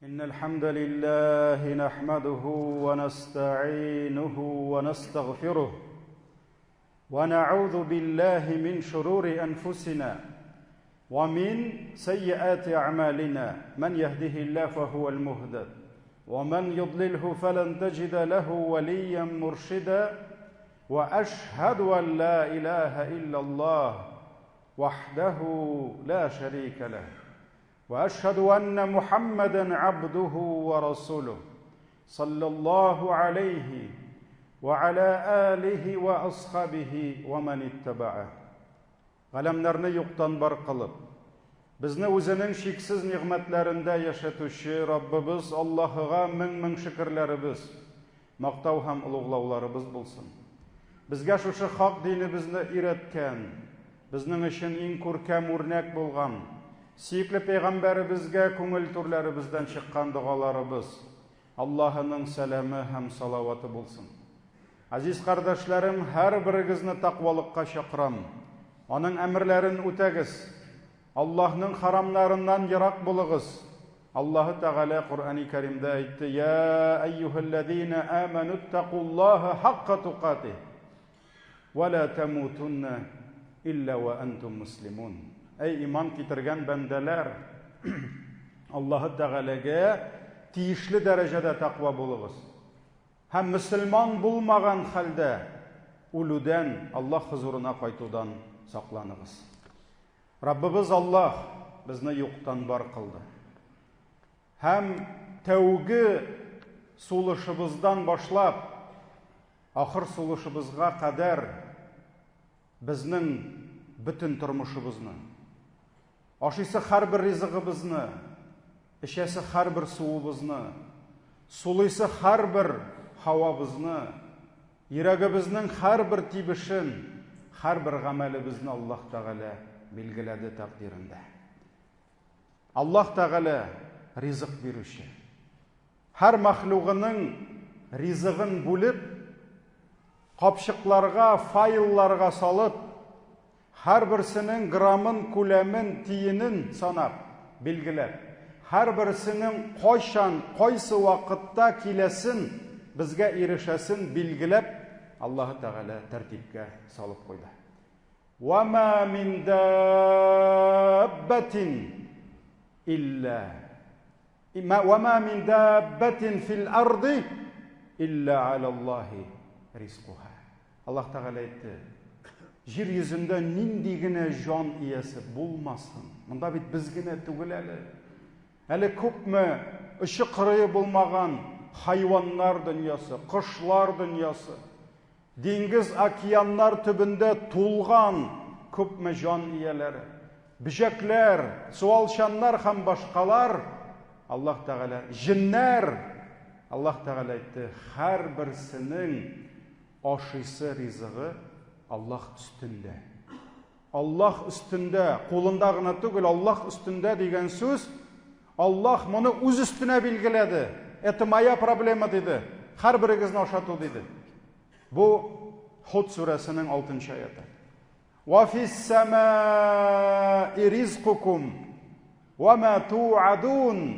إن الحمد لله نحمده ونستعينه ونستغفره ونعوذ بالله من شرور أنفسنا ومن سيئات أعمالنا من يهده الله فهو المهتد ومن يضلله فلن تجد له وليا مرشدا وأشهد أن لا إله إلا الله وحده لا شريك له واشهد ان محمدا عبده ورسوله صلى الله عليه وعلى اله واصحابه ومن اتبعه. Галәмнәрне юктан бар кылып, безне үзенең чиксез нигъмәтләрендә яшәтүче Раббыбыз Аллаһыга мең-мең шөкерләребез, мактау һәм олуглауларыбыз булсын. Безгә шушы хак динебезне өйрәткән, безнең өчен иң күркәм үрнәк булган, сөекле пәйгамбәребезгә күңел түрләребездән чыккан догаларыбыз, Аллаһының сәламе һәм салаваты булсын. Азиз кардәшләрем, һәрберегезне тәкъвалыкка чакырам. Аның әмерләрен үтәгез. Аллаһның харамнарыннан ерак булыгыз. Аллаһы Тәгалә Коръәни Кәримдә әйтте: "Я әйюһәлләзина аману иттакуллаһа хакка тукатих ва ла тамутунна илля ва антум муслимун." Әй иман китергән бәндәләр, Аллаһы Тәгаләгә тиешле дәрәҗәдә тәкъва булыгыз. Һәм мөселман булмаган хәлдә үлүдән, Аллаһ хозурына кайтудан сакланыгыз. Раббыбыз Аллаһ безне юктан бар кылды. Һәм тәүге сулышыбыздан башлап, ахыр сулышыбызга кадәр безнең бөтен тормышыбызны, ашыйсы һәрбер ризыгыбызны, эчәсе һәрбер суыбызны, сулыйсы һәрбер һавабызны, йөрәгебезнең һәрбер тибешен, һәрбер гамәлебезне Аллаһ Тәгалә билгеләде тәкъдирендә. Аллаһ Тәгалә ризык бирүче. Һәр мәхлугының ризыгын бүлеп, капчыкларга, файлларга салып, һәрберсенең граммын, күләмен, тиенен санап, билгеләп, һәрберсенең кайчан, кайсы вакытта киләсен, безгә ирешәсен билгеләп, Аллаһы Тәгалә тәртипкә салып куйды. Ва ма мин даббатин илля Ва ма мин даббатин фил арди илля алаллахи ризкуха. Аллаһ Тәгалә әйтте, җир йөзендә нинди генә җан иясе булмасын. Монда бит без генә түгел әле. Әле күпме очы кырые булмаган хайваннар дөньясы, кошлар дөньясы. Диңгез, океаннар төбендә тулган күпме җан ияләре, бөҗәкләр, суалчаннар һәм башкалар, Аллаһ Тәгалә, җеннәр, Аллаһ Тәгалә әйтте, һәрберсенең ашыйсы ризыгы Аллаһ өстендә. Аллаһ өстендә, кулында гына түгел, Аллаһ өстендә дигән сүз, Аллаһ моны үз өстенә билгеләде. Это моя проблема диде. Һәрберегезне ашату диде. Бу Худ сүрәсенең 6 аяты. Ва фис самаи ризкукум ва ма туадун.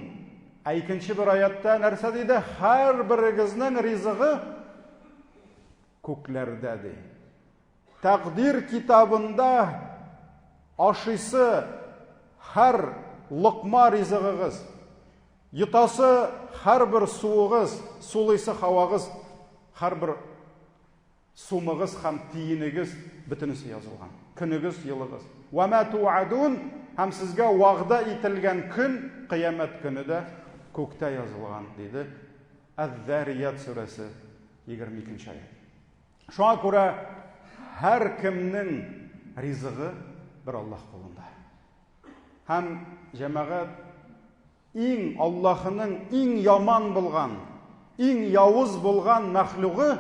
Ә икенче бер аятта нәрсә диде? Һәрберегезнең ризыгы күкләрдә ди. Тәкъдир китабында ашыйсы һәр локма ризыгыгыз, йотасы һәрбер суыгыз, сулыйсы һавагыз, һәрбер сумыгыз һәм тиенегез бөтенесе язылган. Көнегез, елыгыз. Ва ма туадун һәм сезгә вәгъдә ителгән көн, кыямәт көне дә күктә язылган, диде Әз-Зарият сүрәсе 22 нче аят. Шуңа күрә һәркемнең ризыгы бер Аллаһ кулында. Һәм җәмәгать иң Аллаһының иң яман булган, иң явыз булган мәхлугы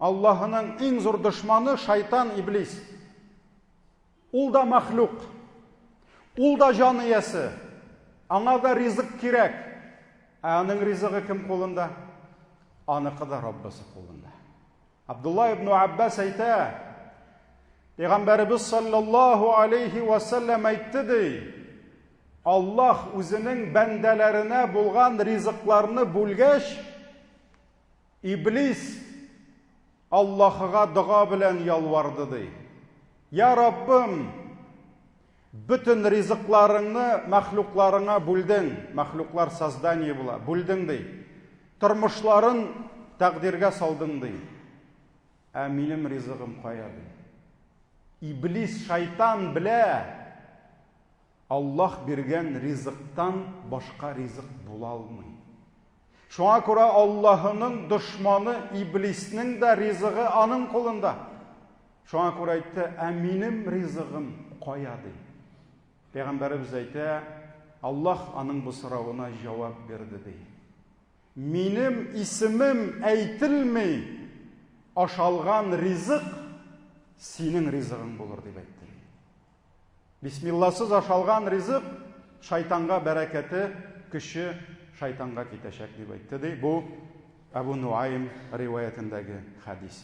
Аллаһының иң зур дошманы шайтан иблис. Ул да мәхлук. Ул да җан иясе. Аңа да ризык кирәк. Ә аның ризыгы кем кулында? Аныкы да Раббысы кулында. Абдулла ибн Аббас әйтә, Пәйгамбәребез саллаллаһу алейхи ва саллям әйтте ди. Аллаһ үзенең бәндәләренә булган ризыкларны бүлгәч, Иблис Аллаһыга дога белән ялварды, ди. Я Раббым, бөтен ризыкларыңны мәхлукларыңа бүлдең, мәхлуклар создание була, бүлдең, ди. Тормышларын тәкъдиргә салдың, ди. Ә минем ризыгым кая, ди. Иблис, шайтан белә, Аллаһ биргән ризыктан башка ризык була алмый. Шуңа күрә Аллаһының дошманы Иблиснең дә ризыгы аның кулында. Шуңа күрә әйтте, ә минем ризыгым кая ди. Пәйгамбәребез әйтә, Аллаһ аның бу соравына җавап бирде ди. Минем исемем әйтелми ашалган ризык синең ризыгың булыр дип әйтте. Бисмилласыз ашалган ризык шайтанга бәрәкәте, көче шайтанга китәчәк дип әйтте ди. Бу Әбу Нуайм риваятендәге хәдис.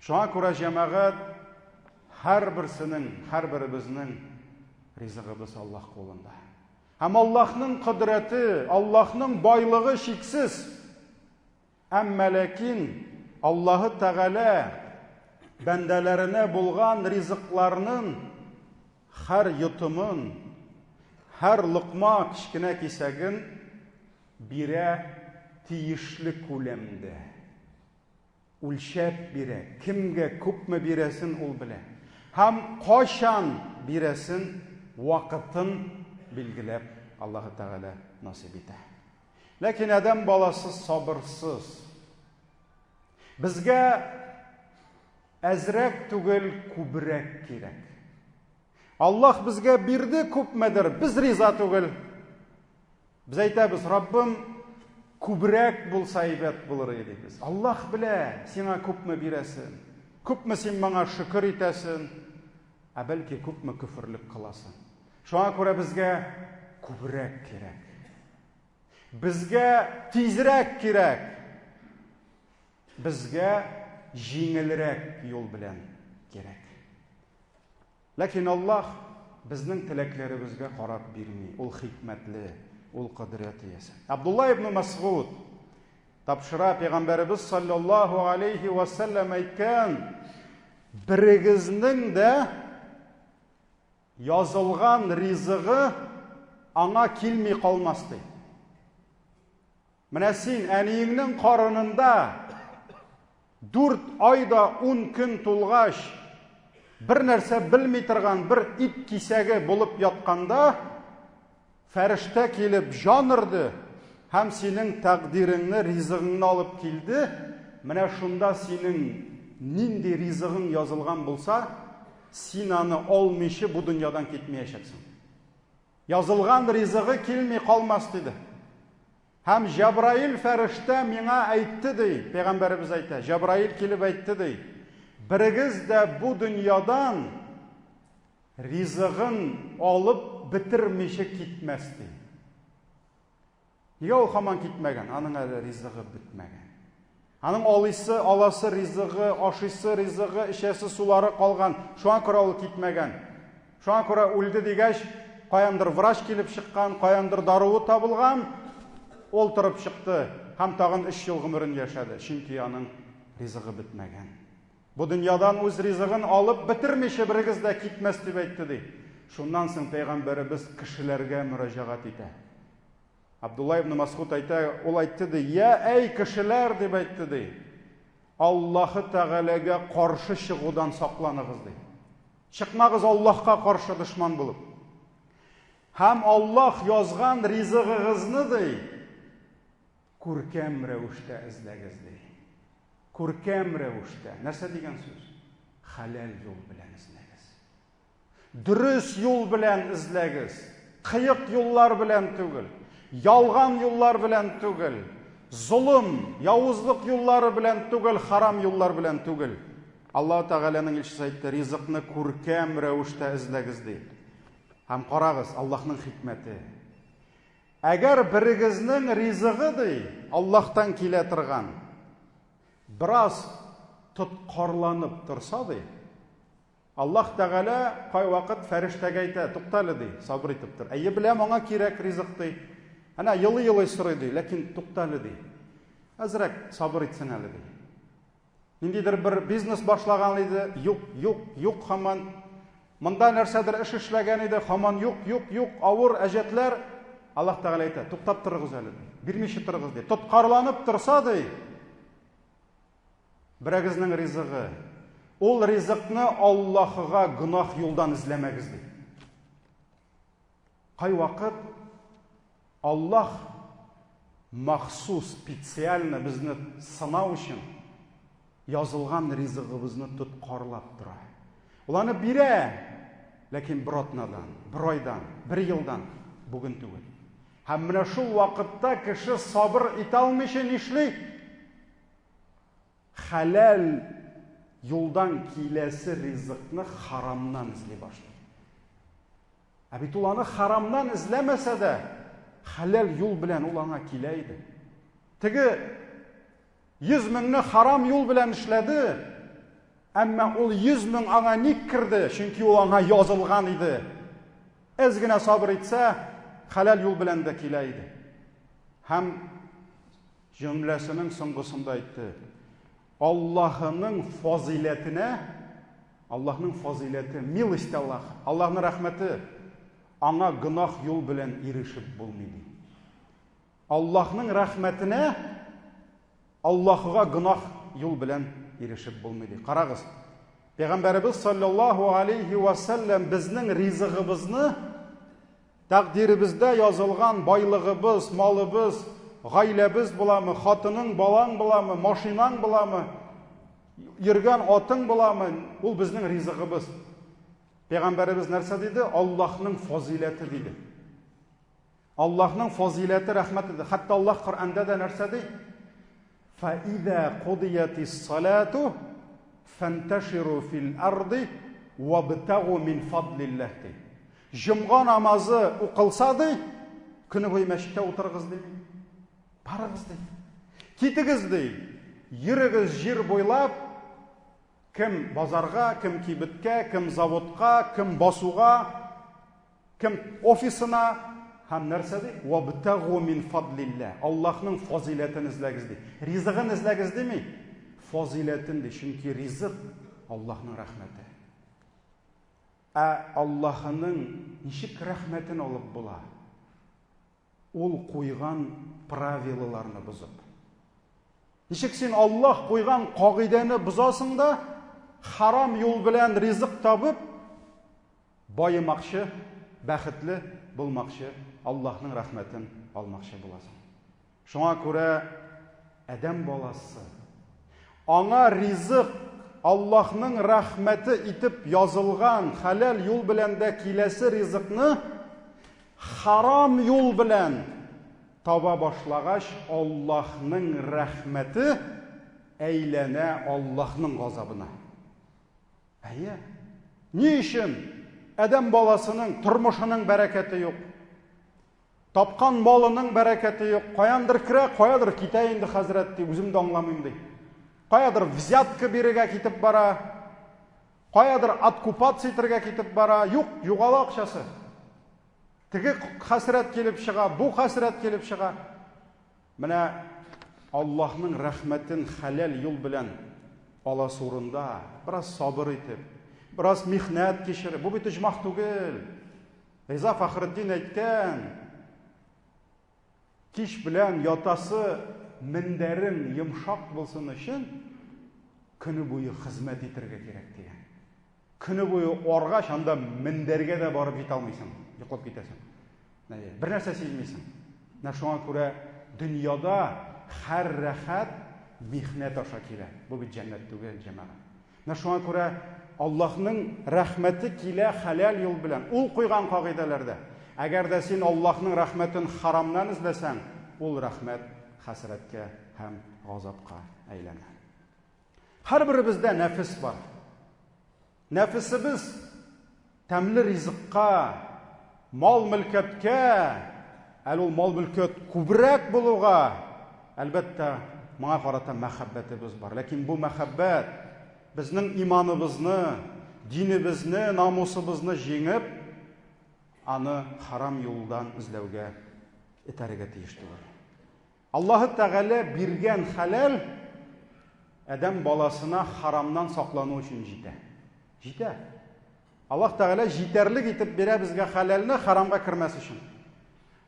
Шуңа күрә җәмәгать һәрберсенең, һәрберебезнең ризыгыбыз Аллаһ кулында. Һәм Аллаһның кодрәте, Аллаһның байлыгы чиксез. Әмма ләкин Аллаһы Тәгалә бәндәләренә булган ризыкларның һәр йотымын, һәр локма кечкенә кисәген бирә тиешле күләмдә. Үлчәп бирә, кемгә күпме бирәсен ул белә. Һәм кайчан бирәсен, вакытын билгеләп Аллаһы Тәгалә насыйп итә. Ләкин адәм баласы сабырсыз. Безгә әзрәк түгел, күбрәк кирәк. Аллаһ безгә бирде күпмедер, без риза түгел. Без әйтәбез, Раббым, күбрәк булса әйбәт булыр иде дибез. Аллаһ белә, сиңа күпме бирәсен, күпме син моңа шөкер итәсен, ә бәлки күпме көферлек кыласың. Шуңа күрә безгә күбрәк кирәк. Безгә тизрәк кирәк. Безгә җиңелрәк юл белән кирәк. Ләкин Аллаһ безнең теләкләребезгә карап бирми. Ул хикмәтле, ул кодрәт иясе. Абдулла ибн Масгуд тапшыра пәйгамбәребез саллаллаһу алейхи ва саллям әйткән, берегезнең дә Язылган ризыгы аңа килми калмас, ди. Менә син әниеңнең карынында 4 ай да 10 көн тулгач, бер нәрсә белми торган бер ит кисәге булып ятканда, Фәрештә килеп җан өрде һәм синең тәкъдиреңне, ризыгыңны алып килде. Менә шунда синең нинди ризыгың язылган булса, син аны алмыйча бу дөньядан китмәячәксең. Язылган ризыгы килми калмас, диде. Һәм Җәбраил фәрештә миңа әйтте, ди, пәйгамбәребез әйтә, Җәбраил килеп әйтте, ди, берегез дә бу дөньядан Ризыгын алып бетермичә китмәс, ди. Нигә ул һаман китмәгән? Аның әле ризыгы бетмәгән. Аның алыйсы, аласы ризыгы, ашыйсы ризыгы, эчәсе сулары калган. Шуңа күрә ул китмәгән. Шуңа күрә үлде дигәч, каяндыр врач килеп чыккан, каяндыр даруы табылган, ул торып чыкты һәм тагын өч ел гомерен яшәде, чөнки аның ризыгы бетмәгән. Бу дөньядан үз ризыгын алып бетермичә берегез дә китмәс, дип әйтте, ди. Шуннан соң пәйгамбәребез кешеләргә мөрәҗәгать итә. Абдулла ибн Масгуд әйтә, ул әйтте, ди, я әй кешеләр, дип әйтте, ди. Аллаһы Тәгаләгә каршы чыгудан сакланыгыз, ди. Чыкмагыз Аллаһка каршы дошман булып. Һәм Аллаһ язган ризыгыгызны, ди, күркәм рәвештә эзләгез, ди. Күркәм рәвештә. Нәрсә дигән сүз? Хәләл юл белән эзләгез. Дөрес юл белән эзләгез. Кыек юллар белән түгел, ялган юллар белән түгел, золым, явызлык юллары белән түгел, харам юллар белән түгел. Аллаһ Тәгаләнең илчесе әйтте, ризыкны күркәм рәвештә эзләгез ди. Һәм карагыз, Аллаһның хикмәте. Әгәр берегезнең ризыгы, ди, Аллаһтан килә торган, бераз тоткарланып торса, ди, Аллаһ Тәгалә кайвакыт фәрештәгә әйтә, туктале ди, сабыр итеп тор. Әйе, беләм, аңа кирәк ризык ди. Әнә елый-елый сорый ди, ләкин туктале ди. Әзрәк сабыр итсен әле ди. Ниндидер бер бизнес башлаган иде, юк, юк, юк һаман. Монда нәрсәдер эш эшләгән иде, һаман юк, юк, юк, авыр әҗәтләр. Аллаһ Тәгалә әйтә, туктап торыгыз әле, ди. Бирмичә торыгыз ди. Тоткарланып торса ди, Берәгезнең ризыгы. Ул ризыкны Аллаһыга гөнаһ юлдан эзләмәгез ди. Кайвакыт Аллаһ махсус, специально безне сынау өчен язылган ризыгыбызны тоткарлап тора. Ул аны бирә, ләкин бер атнадан, бер айдан, бер елдан, бүген түгел. Һәм менә шул вакытта кеше сабыр итә алмыйча нишли? Хәләл юлдан киләсе ризыкны харамнан эзли башлый. Ә бит ул аны харамнан эзләмәсә дә, хәләл юл белән ул аңа килә иде. Теге 100 меңне харам юл белән эшләде, әмма ул 100 мең аңа ник керде? Чөнки ул аңа язылган иде. Әз генә сабыр итсә, хәләл юл белән дә килә иде. Һәм Җөмләсенең соңгысында әйтте, Аллаһының фазыйләтенә, Аллаһның фазыйләте, милость Аллаһ, Аллаһның рәхмәте, аңа гөнаһ юл белән ирешеп булмый ди. Аллаһның рәхмәтенә Аллаһыга гөнаһ юл белән ирешеп булмый ди. Карагыз, Пәйгамбәребез саллаллаһу алейхи ва саллям безнең ризыгыбызны Тәкъдиребездә язылган байлыгыбыз, малыбыз, гаиләбез буламы, хатының, балаң буламы, машинаң буламы, йөргән атың буламы, ул безнең ризыгыбыз. Пәйгамбәребез нәрсә диде? Аллаһның фазыйләте диде. Аллаһның фазыйләте, рәхмәте диде. Хәтта Аллаһ Коръәндә дә нәрсә ди? Фаиза кудиятис салату фанташиру фил арди вабтагу мин фадлиллаһ ди. Җомга намазы укылса ди, көне буе мәчеттә утырыгыз ди. Барыгыз ди. Китегез ди. Йөрегез җир буйлап, кем базарга, кем кибеткә, кем заводка, кем басуга, кем офисына һәм нәрсә ди? Вабтагу мин фадлилла. Аллаһның фазыйләтен эзләгез ди. Ризыгын эзләгез дими, фазыйләтен ди, чөнки ризык Аллаһның рәхмәте. Ә Аллаһының ничек рәхмәтен алып була? Ул куйган правилаларны бозып. Ничек син Аллаһ куйган кагыйдәне бозасың да, харам юл белән ризык табып, баемакчы, бәхетле булмакчы, Аллаһның рәхмәтен алмакчы буласың. Шуңа күрә адәм баласы аңа ризык Аллаһның рәхмәте итеп язылган хәләл юл белән дә киләсе ризыкны харам юл белән таба башлагач, Аллаһның рәхмәте әйләнә Аллаһның газабына. Әйе. Ни өчен адәм баласының тормышының бәрәкәте юк? Тапкан малының бәрәкәте юк. Каяндыр керә, каядыр китә инде хәзрәт ди, үзем дә аңламыйм ди. Каядыр взятка бирергә китеп бара, каядыр откупаться итәргә китеп бара. Юк, югала акчасы. Теге хәсрәт килеп чыга, бу хәсрәт килеп чыга. Менә Аллаһның рәхмәтен хәләл юл белән аласы урында, бераз сабыр итеп, бераз михнәт кичереп, бу бит оҗмах түгел. Риза Фәхретдин әйткән, кич белән ятасы мендәрең йомшак булсын өчен, көне буе хезмәт итәргә кирәк дигән. Көне буе аргач, анда мендәргә дә барып җитә алмыйсың, йоклап китәсең. Бер нәрсә сизмисең. Менә шуңа күрә дөньяда һәр рәхәт михнәт аша килә. Бу бит җәннәт түгел, җәмәгать. Менә шуңа күрә Аллаһның рәхмәте килә хәләл юл белән, ул куйган кагыйдәләрдә. Әгәр дә син Аллаһның рәхмәтен харамнан эзләсәң, ул рәхмәт хәсрәткә һәм газапка әйләнә. Һәрберебездә нәфес бар. Нәфесебез тәмле ризыкка, мал-мөлкәткә, әле ул мал-мөлкәт күбрәк булуга, әлбәттә, моңа карата мәхәббәтебез бар. Ләкин бу мәхәббәт безнең иманыбызны, динебезне, намусыбызны җиңеп, аны харам юлдан эзләүгә этәрергә тиеш түгел. Аллаһы Тәгалә биргән хәләл адәм баласына харамнан саклану өчен җитә. Җитә. Аллаһ Тәгалә җитәрлек итеп бирә безгә хәләлне харамга кермәс өчен.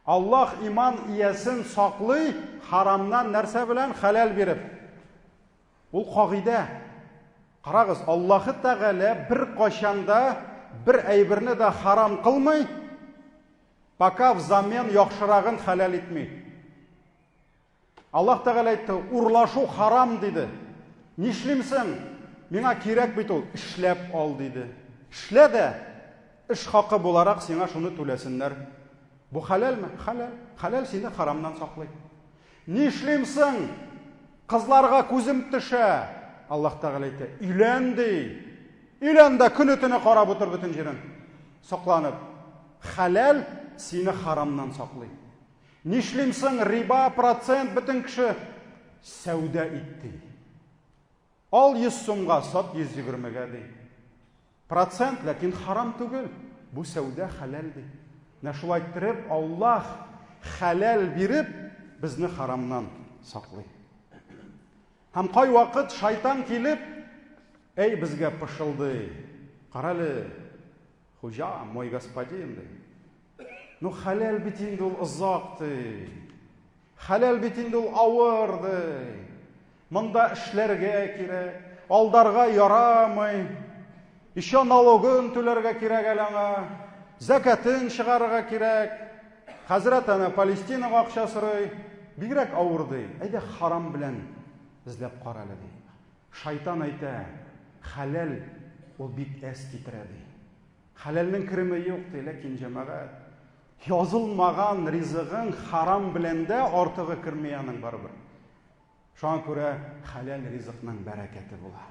Аллаһ иман иясен саклый харамнан нәрсә белән? Хәләл биреп. Ул кагыйдә. Карагыз, Аллаһы Тәгалә бер кайчанда бер әйберне дә харам кылмый, пока взамен яхшырагын хәләл итми. Аллаһ Тәгалә әйтте, урлашу харам диде. Нишлим соң? Миңа кирәк бит ул, эшләп ал диде. Эшлә дә, эш хакы буларак сиңа шуны түләсеннәр. Бу хәләлме? Хәләл. Хәләл сине харамнан саклый. Нишлим соң? Кызларга күзем төшә. Аллаһ Тәгалә әйтә, өйлән ди. Өйлән дә көне-төне карап утыр бөтен җирен. Сокланып. Хәләл сине харамнан саклый. Нишлим соң, риба, процент, бөтен кеше сәүдә ит ди. Ал 100 сумга, сат 120-гә ди. Процент, ләкин харам түгел. Бу сәүдә хәләл ди. Менә шулай иттереп Аллаһ хәләл биреп безне харамнан саклый. Һәм кайвакыт шайтан килеп, әй безгә пышылдый. Карале, хуҗа, мой господин ди. Ну хәләл бит инде ул озак ди. Хәләл бит инде ул авыр ди. Монда эшләргә кирәк, алдарга ярамый. Еще налогын түләргә кирәк әле аңа. Зәкәтен чыгарырга кирәк. Хәзрәт әнә Палестинага акча сорый. Бигрәк авыр ди. Әйдә харам белән эзләп кара әле ди. Шайтан әйтә, хәләл ул бик әз китерә ди. Хәләлнең кереме юк, ди, ләкин җәмәгать, язылмаган ризыгың харам белән дә артыгы керми аның барыбер. Шуңа күрә хәләл ризыкның бәрәкәте була.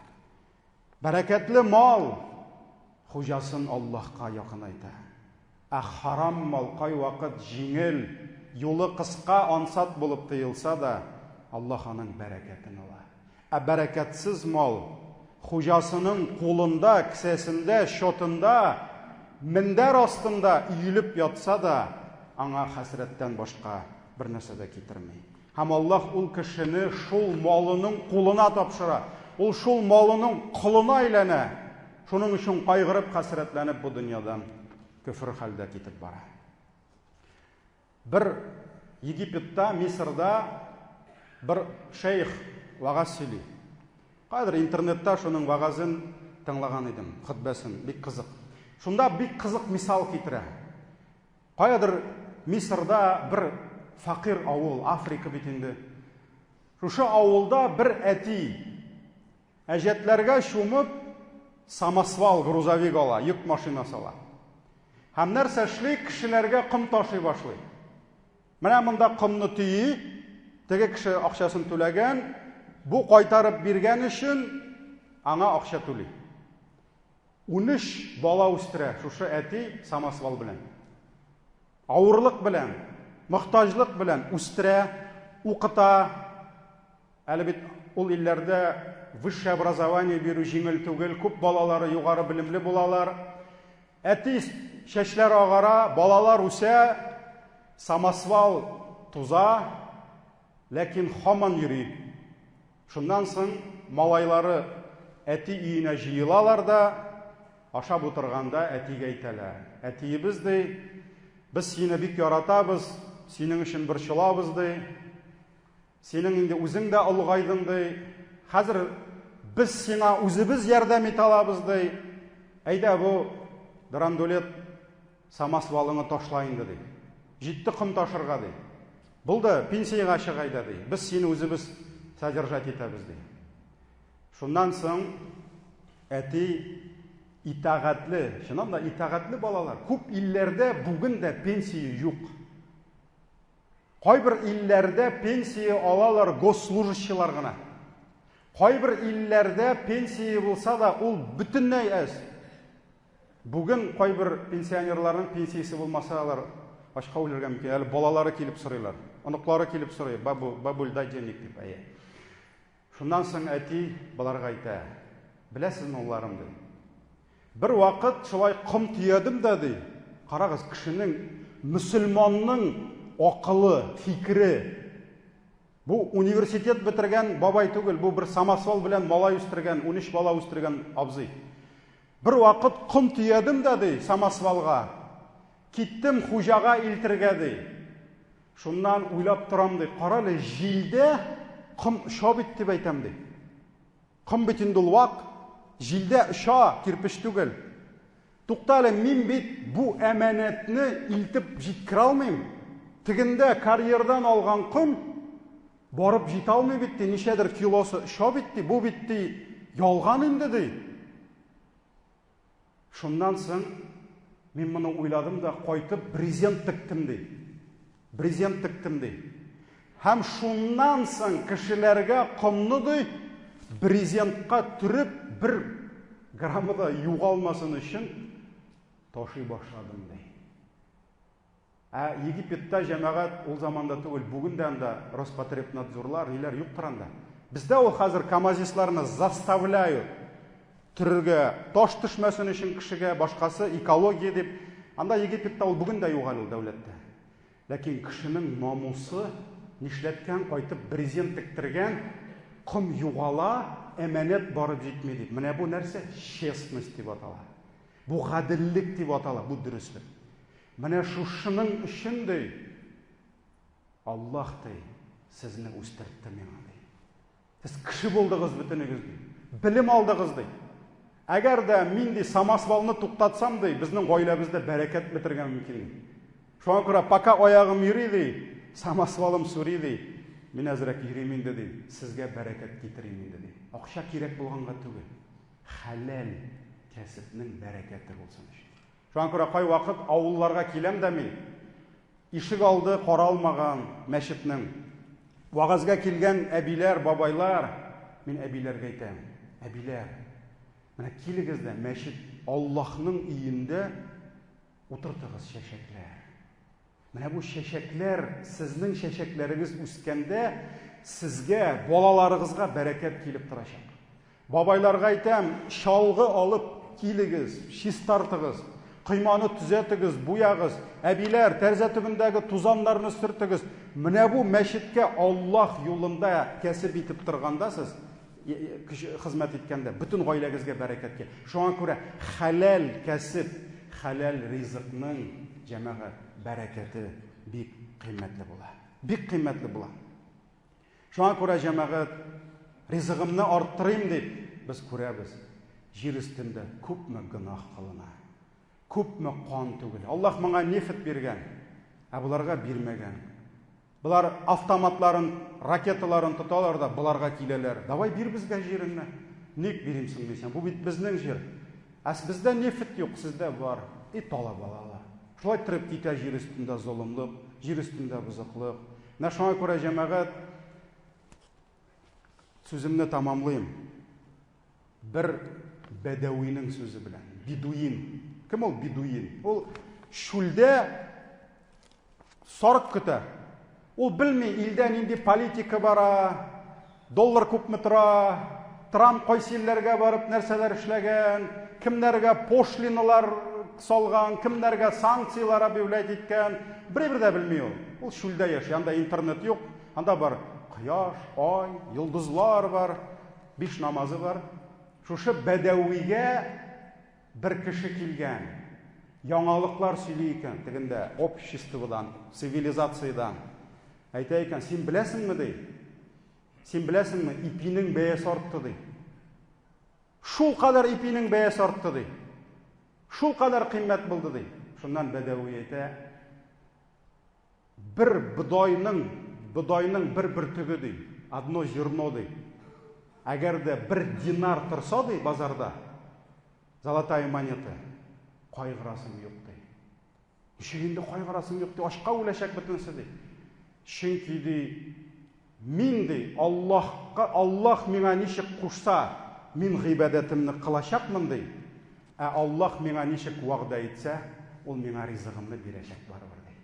Бәрәкәтле мал хуҗасын Аллаһка якынайта. Ә харам мал кайвакыт җиңел, юлы кыска, ансат булып тоелса да, Аллаһ аның бәрәкәтен ала. Ә бәрәкәтсез мал хуҗасының кулында, кесәсендә, счетында, мендәр астында өелеп ятса да, аңа хәсрәттән башка бер нәрсә дә китерми. Һәм Аллаһ ул кешене шул малының кулына тапшыра. Ул шул малының колына әйләнә. Шуның өчен кайгырып, хәсрәтләнеп бу дөньядан көфер хәлдә китеп бара. Бер Египетта, Мисырда бер шейх вагаз сөйли. Кайдыр интернетта шуның вагазын тыңлаган идем, хөтбәсен, бик кызык. Шунда бик кызык мисал китерә. Каядыр Мисырда бер факир авыл, Африка бит инде. Шушы авылда бер әти Әҗәтләргә чумып, самосвал, грузовик ала, йөк машинасы ала. Һәм нәрсә эшли? Кешеләргә ком ташый башлый. Менә монда комны төйи, теге кеше акчасын түләгән, бу кайтарып биргән өчен аңа акча түли. 13 бала үстерә шушы әти самосвал белән. Авырлык белән, мохтаҗлык белән үстерә, укыта. Әле бит ул илләрдә высшее образование бирү җиңел түгел, күп балалары югары белемле булалар. Әти чәчләре агара, балалар үсә, самосвал туза, ләкин һаман йөри. Шуннан соң малайлары әти өенә җыелалар да, ашап утырганда әтигә әйтәләр. Әтиебез ди, без сине бик яратабыз, синең өчен борчылабыз ди. Синең инде үзең дә олыгайдың, ди. Хәзер без сиңа үзебез ярдәм итә алабыз, ди. Әйдә, бу драндулет самосвалыңны ташла инде, ди. Җитте ком ташырга, ди. Булды, пенсиягә чык әйдә, ди. Без сине үзебез содержать итәбез, ди. Шуннан соң әти итагатьле, чыннан да итагатьле балалар. Күп илләрдә бүген дә пенсия юк. Кайбер илләрдә пенсия алалар госслужащийлар гына. Кайбер илләрдә пенсия булса да, ул бөтенләй әз. Бүген кайбер пенсионерларның пенсиясе булмаса, алар ачка үлергә мөмкин. Әле балалары килеп сорыйлар, оныклары килеп сорый, бабу, бабуль, дай денег дип, әйе. Шуннан соң әти боларга әйтә, беләсезме, улларым, ди. Бер вакыт шулай ком төядем дә, ди. Карагыз, кешенең, мөселманның акылы, фикере. Бу университет бетергән бабай түгел, бу бер самосвал белән малай үстергән, 13 бала үстергән абзый. Бер вакыт ком төядем дә, ди, самосвалга. Киттем хуҗага илтергә, ди. Шуннан уйлап торам, ди, карале, җилдә ком оча бит, дип әйтәм, ди. Ком бит инде ул вак, җилдә оча, кирпеч түгел. Тукта әле, мин бит бу әманәтне илтеп җиткерә алмыйм. Тегендә карьердан алган ком барып җитә алмый бит, ди, ничәдер килосы оча бит, ди, бу бит, ди, ялган инде, ди. Шуннан соң мин моны уйладым да, кайтып брезент тектем, ди. Брезент тектем, ди. Һәм шуннан соң кешеләргә комны, ди, брезентка төреп, бер граммы да югалмасын өчен ташый башладым, ди. Ә Египетта җәмәгать ул заманда түгел, бүген дә анда Роспотребнадзорлар, ниләр юктыр анда. Бездә ул хәзер камазистларны заставляют төрергә, таш төшмәсен өчен кешегә, башкасы экология дип. Анда Египетта ул бүген дә юк әле ул дәүләттә. Ләкин кешенең намусы нишләткән, кайтып брезент тектергән, ком югала, әманәт барып җитми дип. Менә бу нәрсә честность дип атала. Бу гаделлек дип атала, бу дөреслек. Менә шушының өчен, ди, Аллаһ, ди, сезне үстертте миңа, ди. Сез кеше булдыгыз бөтенегез, ди. Белем алдыгыз, ди. Әгәр дә мин, ди, самосвалны туктатсам, ди, безнең гаиләбездә бәрәкәт бетергә мөмкин, ди. Шуңа күрә пока аягым йөри, ди, самосвалым сүри, ди, мин әзрәк йөрим инде, ди, сезгә бәрәкәт китерим инде, ди. Акча кирәк булганга түгел, хәләл кәсепнең бәрәкәте булсын өчен. Шуңа күрә кайвакыт авылларга киләм дә мин, ишек алды каралмаган мәчетнең. Вәгазьгә килгән әбиләр, бабайлар, мин әбиләргә әйтәм, әбиләр, менә килегез дә мәчет Аллаһның өендә утыртыгыз чәчәкләр. Менә бу чәчәкләр, сезнең чәчәкләрегез үскәндә, сезгә, балаларыгызга бәрәкәт килеп торачак. Бабайларга әйтәм, чалгы алып килегез, чистартыгыз, койманы төзәтегез, буягыз. Әбиләр, тәрәзә төбендәге тузаннарны сөртегез. Менә бу мәчеткә Аллаһ юлында кәсеп итеп торганда сез, хезмәт иткәндә, бөтен гаиләгезгә бәрәкәт килә. Шуңа күрә хәләл кәсеп, хәләл ризыкның, җәмәгать, бәрәкәте бик кыйммәтле була. Бик кыйммәтле була. Шуңа күрә, җәмәгать, ризыгымны арттырыйм дип, без күрәбез, җир өстендә күпме гөнаһ кылына, күпме кан түгелә. Аллаһ моңа нефть биргән, ә боларга бирмәгән. Болар автоматларын, ракеталарын тоталар да боларга киләләр. Давай бир безгә җиреңне. Ник бирим соң дисәң, бу бит безнең җир. Ә бездә нефть юк, сездә бар. И талап алалар. Шулай торып китә җир өстендә золымлык, җир өстендә бозыклык. Менә шуңа күрә, җәмәгать, сүземне тамамлыйм. Бер бәдәвинең сүзе белән. Бедуин. Кем ул бедуин? Ул чүлдә сарык көтә. Ул белми, илдә нинди политика бара, доллар күпме тора, Трамп кайсы илләргә барып нәрсәләр эшләгән, кемнәргә пошлиналар салган, кемнәргә санкцияләр объявлять иткән, берәбер дә белми ул. Ул чүлдә яши, анда интернет юк, анда бар кояш, ай, йолдызлар бар, биш намазы бар. Шушы бәдәвигә бер кеше килгән, яңалыклар сөйли икән, тегендә обществодан, цивилизациядән. Әйтә икән, син беләсеңме, ди? Син беләсеңме, ипинең бәясе артты, ди. Шул кадәр ипинең бәясе артты, ди. Шул кадәр кыйммәт булды, ди. Шуннан бәдәви әйтә, бер бодайның, бодайның бер бөртеге, ди, одно зерно, ди. Әгәр дә бер динар торса, ди, базарда, золотая монета, кайгырасың юк, ди. Ничек инде кайгырасың юк, ди, ашка үләчәк бөтенесе, ди. Чөнки, ди, мин, ди, Аллаһка, Аллаһ миңа ничек кушса, мин гыйбадәтемне кылачакмын, ди. Ә Аллаһ миңа ничек вәгъдә итсә, ул миңа ризыгымны бирәчәк барыбер, ди.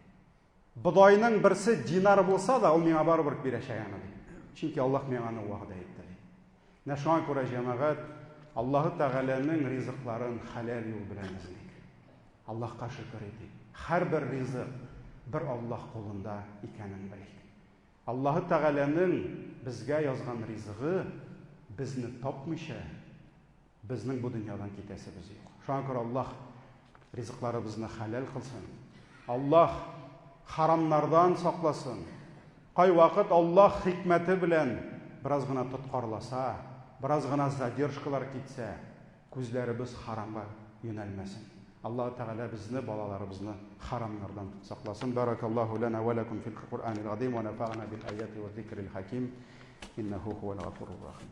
Бодайның берсе динар булса да, ул миңа барыбер бирәчәк аны, ди. Чөнки Аллаһ миңа аны вәгъдә итте, ди. Менә шуңа күрә, җәмәгать, Аллаһы Тәгаләнең ризыкларын хәләл юл белән эзлик. Аллаһка шөкер итик. Һәрбер ризык бер Аллаһ кулында икәнен белик. Аллаһы Тәгаләнең безгә язган ризыгы безне тапмыйча, безнең бу дөньядан китәсебез юк. Шуңа күрә Аллаһ ризыкларыбызны хәләл кылсын. Аллаһ харамнардан сакласын. Кайвакыт Аллаһ хикмәте белән бераз гына тоткарласа, бераз гына задержкалар китсә, күзләребез харамга юнәлмәсен. Аллаһ Тәгалә безне, балаларыбызны харамнардан сакласын. Баракаллаһу лана ва лакум фил Куръанил азим ва нафа'на бил аяти ва зикрил хаким. Иннаху хувал гафурур рахим.